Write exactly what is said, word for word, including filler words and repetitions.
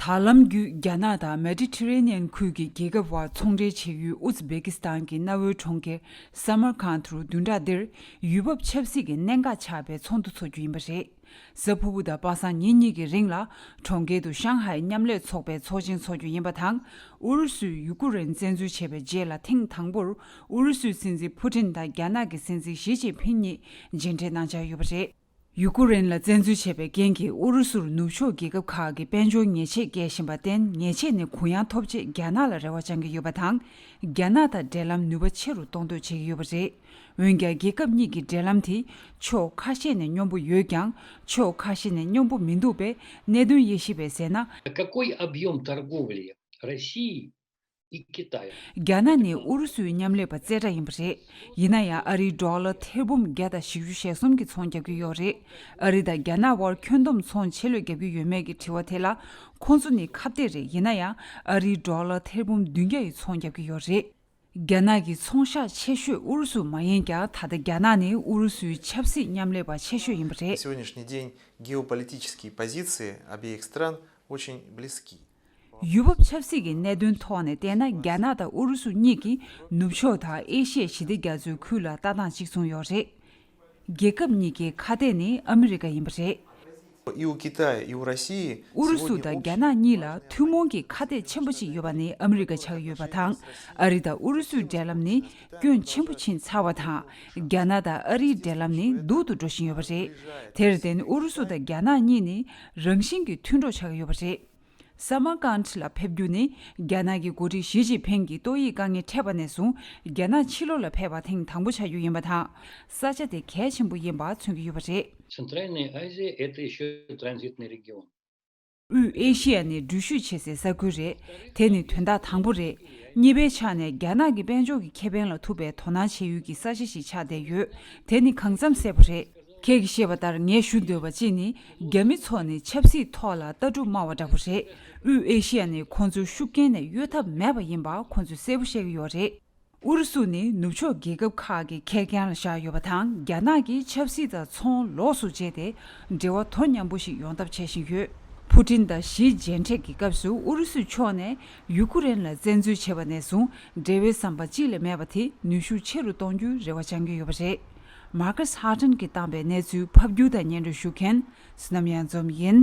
བར་ལམ་བརྒྱུད་རྒྱ་ནག་དང་མེ་ཌི་ཊེ་རེ་ནི་ཡན་ཁུལ་གྱི་རྒྱལ་ཁབ་དབར་ཚོང་འབྲེལ་བྱེད་ཡུལ་ཨུ་ཛི་བེ་ཀི་སི་ཐན་གྱི་གནའ་བོའི་གྲོང་ཁྱེར་སཱ་མར་ཁཱན་དུ་བདུན་ཕྲག་འདིར་ཡུལ་བབ་ཆབ་སྲིད་ཀྱི་གནད་འགག་ཆགས་པའི་ཚོགས་འདུ་འཚོགས་རྒྱུ་ཡིན་པ་རེད། གཟའ་ཕུར་བུ་དང་པ་སངས་ཉིན་གཉིས་ཀྱི་རིང་ལ་གྲོང་ཁྱེར་དུ་ཤང་ཧའེ་མཉམ་ལས་ཚོགས་པའི་ཚོགས་ཆེན་འཚོགས་རྒྱུ་ཡིན་པ་དང་། ཨུ་རུ་སུས་ཡུ་ཀུ་རེན་བཙན་འཛུལ་བྱས་པའི་རྗེས་ལ་ཐེངས་དང་པོར་ཨུ་རུ་སུའི་སྲིད་འཛིན་ཕུ་ཊིན་དང་རྒྱ་ནག་གི་སྲིད་འཛིན་ཞི་ཅིན་ཕིང་གཉིས་མཇལ་འཕྲད་གནང་འཆར་ཡོད་པ་རེད། ཡུ་ཀུ་རེན་ལ་བཙན་འཛུལ་བྱས་པའི་རྐྱེན་གྱིས་ཨུ་རུ་སུར་ནུབ་ཕྱོགས་རྒྱལ་ཁབ་ཁག་གི་དཔལ་འབྱོར་ཉེས་ཆད་བཀལ་བཞིན་པར་བརྟེན། ཉེས་ཆད་ནས་གུ་ཡངས་ཐོབ་ཆེད་རྒྱ་ནག་ལ་རེ་བ་བཅང་གི་ཡོད་པ་དང་། རྒྱ་ནག་དང་འབྲེལ་ལམ་ནུས་པ་ཆེ་རུ་གཏོང་འདོད་བྱེད་ཀྱི་ཡོད་པ་རེད། འོན་ཀྱང་རྒྱལ་ཁབ་གཉིས་ཀྱི་འབྲེལ་ལམ་དེ་ཕྱོགས་ཁ་ཤས་ནས་སྙོམས་པོ་ཡོད་ཀྱང་ཕྱོགས་ཁ་ཤས་ནས་སྙོམས་པོ་མི་འདུག་པས། གནད་དོན་དབྱེ་ཞིབ་པས་གསལ་ན། Какой объем торговли России и Китая? རྒྱ་ནག་ནས་ཨུ་རུ་སུའི་མཉམ་ལས་པ་རྩེ་གྲས་ཡིན་པ་རེད། ཡིན་ན་ཡང་ཨ་རིའི་ཌོ་ལར་ཐེར་འབུམ་བརྒྱ་དང་བཞི་བཅུ་ཞེ་གསུམ་གྱི་ཚོང་བརྒྱབ་ཀྱི་ཡོད་རེད། ཨ་རི་དང་རྒྱ་ནག་དབར་ཁྱོན་བསྡོམས་ཚོང་ཆེ་ལོས་བརྒྱབ་ཀྱི་ཡོད་མེད་ཀྱི་དྲི་བ་དེ་ལ། ཁོང་ཚོ་ནི་ཁ་གཏད་རེད། ཡིན་ན་ཡང་ཨ་རིའི་ཌོ་ལར་ཐེར་འབུམ་བདུན་བརྒྱ་ཡི་ཚོང་བརྒྱབ་ཀྱི་ཡོད་རེད། རྒྱ་ནག་གི་ཚོང་ཤག་ཆེ་ཤོས་ཨུ་རུ་སུ་མ་ཡིན་ཀྱང་། ད་ལྟ་རྒྱ་ནག་ནི་ཨུ་རུ་སུའི་ཆབ་སྲིད་མཉམ་ལས་པ་ཆེ་ཤོས་ཡིན་པ་རེད། На сегодняшний день геополитические позиции обеих стран очень близки. ཡུལ་བབ་ཆབ་སྲིད་ཀྱི་གནད་དོན་ཐོག་ནས་བལྟས་ན། རྒྱ་ནག་དང་ཨུ་རུ་སུ་གཉིས་ཀྱིས་ནུབ་ཕྱོགས་དང་ཨེ་ཤི་ཡའི་ཞི་བདེ་རྒྱ་མཚོའི་ཁུལ་ལ་ལྟ་སྟངས་གཅིག་མཚུངས་ཡོད་རེད། རྒྱལ་ཁབ་གཉིས་ཀྱི་ཁ་གཏད་ནི་ཨ་མི་རི་ཀ་ཡིན་པ་རེད། И у Китая, и у России ཨུ་རུ་སུ་сегодня དང་རྒྱ་ནག་གཉིས་ལ་ཐུན་མོང་གི་ཁ་གཏད་ཆེན་པོ་ཞིག་ཡོད་པ་ནི་ཨ་མི་རི་ཀ་ཆགས་ཡོད་པ་དང་། ཨ་རི་དང་ཨུ་རུ་སུའི་འབྲེལ་ལམ་ནི་སྐྱོན་ཆེན་པོ་ཕྱིན་ཚར་བ་དང་། རྒྱ་ནག་དང་ཨ་རིའི་འབྲེལ་ལམ་ནི་སྡུག་ཏུ་འགྲོ་བཞིན་ཡོད་པ་རེད། དེར་བརྟེན་ཨུ་རུ་སུ་དང་རྒྱ་ནག་གཉིས་ནི་རང་བཞིན་གྱིས་མཐུན་གྲོགས་ཆགས་ཡོད་པ་རེད། སཱ་མར་ཀཱན་ལ་ཕེབས་རྒྱུ་ནི་རྒྱ་ནག་གི་འགོ་ཁྲིད་ཞི་ཅིན་ཕིང་གིས་ཏོག་དབྱིབས་དཀའ་ངལ་འཕྲད་པ་ནས་བཟུང་རྒྱ་ནག་ཕྱི་ལོགས་ལ་ཕེབས་པ་ཐེངས་དང་པོ་ཆགས་རྒྱུ་ཡིན་པ་དང་། ས་ཆ་དེ་གལ་ཆེན་པོ་ཡིན་པ་མཚོན་གྱི་ཡོད་པ་རེད། Центральная Азия — это еще транзитный регион. དབུས་ཨེ་ཤི་ཡ་ནི་འགྲུལ་བཞུད་བྱེད་སའི་ས་ཁུལ་རེད། དེ་ནི་དོན་དག་དང་པོ་རེད། གཉིས་པའི་ཆ་ནས་རྒྱ་ནག་གི་དཔལ་འབྱོར་གྱི་ཁེ་ཕན་ལ་ཐུག་པའི་དོ་སྣང་བྱེད་ཡུལ་གྱི་ས་ཆ་ཞིག་ཆགས་བསྡད་ཡོད། དེ་ནི་གང་འཚམ་གསལ་པོ་རེད། ཁྱེད་ཀྱིས་ཤེས་པ་ལྟར་ངས་ཞུ་འདོད་པ་གཅིག་ནི། རྒྱ་མི་ཚོ་ནི་ཆབ་སྲིད་ཐོག་ལ་ལྟ་གྲུབ་དམའ་བ་འདྲ་པོ་རེད། དབུས་ཨེ་ཤི་ཡ་ནི་ཁོང་ཚོའི་ཤུགས་རྐྱེན་ནས་གཡོལ་ཐབས་མེད་པ་ཡིན་པ་ཁོང་ཚོས་གསལ་པོ་བཤད་ཀྱི་ཡོད་རེད། ཨུ་རུ་སུ་ནི་ནུབ་ཕྱོགས་རྒྱལ་ཁབ་ཁག་གི་ཁེར་རྐྱང་ལ་བཞག་ཡོད་པ་དང་། རྒྱ་ནག་གིས་ཆབ་སྲིད་དང་ཚོང་ལོགས་སུ་བྱས་ཏེ་འབྲེལ་བ་དོ་མཉམ་པོ་ཞིག་ཡོང་ཐབས་བྱེད་བཞིན་ཡོད། ཕུ་ཊིན་དང་ཞིའི་མཇལ་འཕྲད་ཀྱི་སྐབས་སུ་ཨུ་རུ་སུའི་ཕྱོགས་ནས་ཡུ་ཀུ་རེན་ལ་བཙན་འཛུལ་བྱས་པ་ནས་བཟུང་འབྲེལ་བའི་ཟམ་པ་གཅིག་ལས་མེད་པ་དེ་ནུས་ཤུགས་ཆེ་རུ་གཏོང་རྒྱུའི་རེ་བ་བཅང་གི་ཡོད་པ་རེད། མར་ཁ་སི་ཧར་ཊན་གྱིས་བཏང་པའི་གནས་ཚུལ་ཕབ་སྒྱུར་དང་སྙན་སྒྲོན་ཞུ་མཁན་བསོད་ནམས་གཡང་འཛོམས་ཡིན།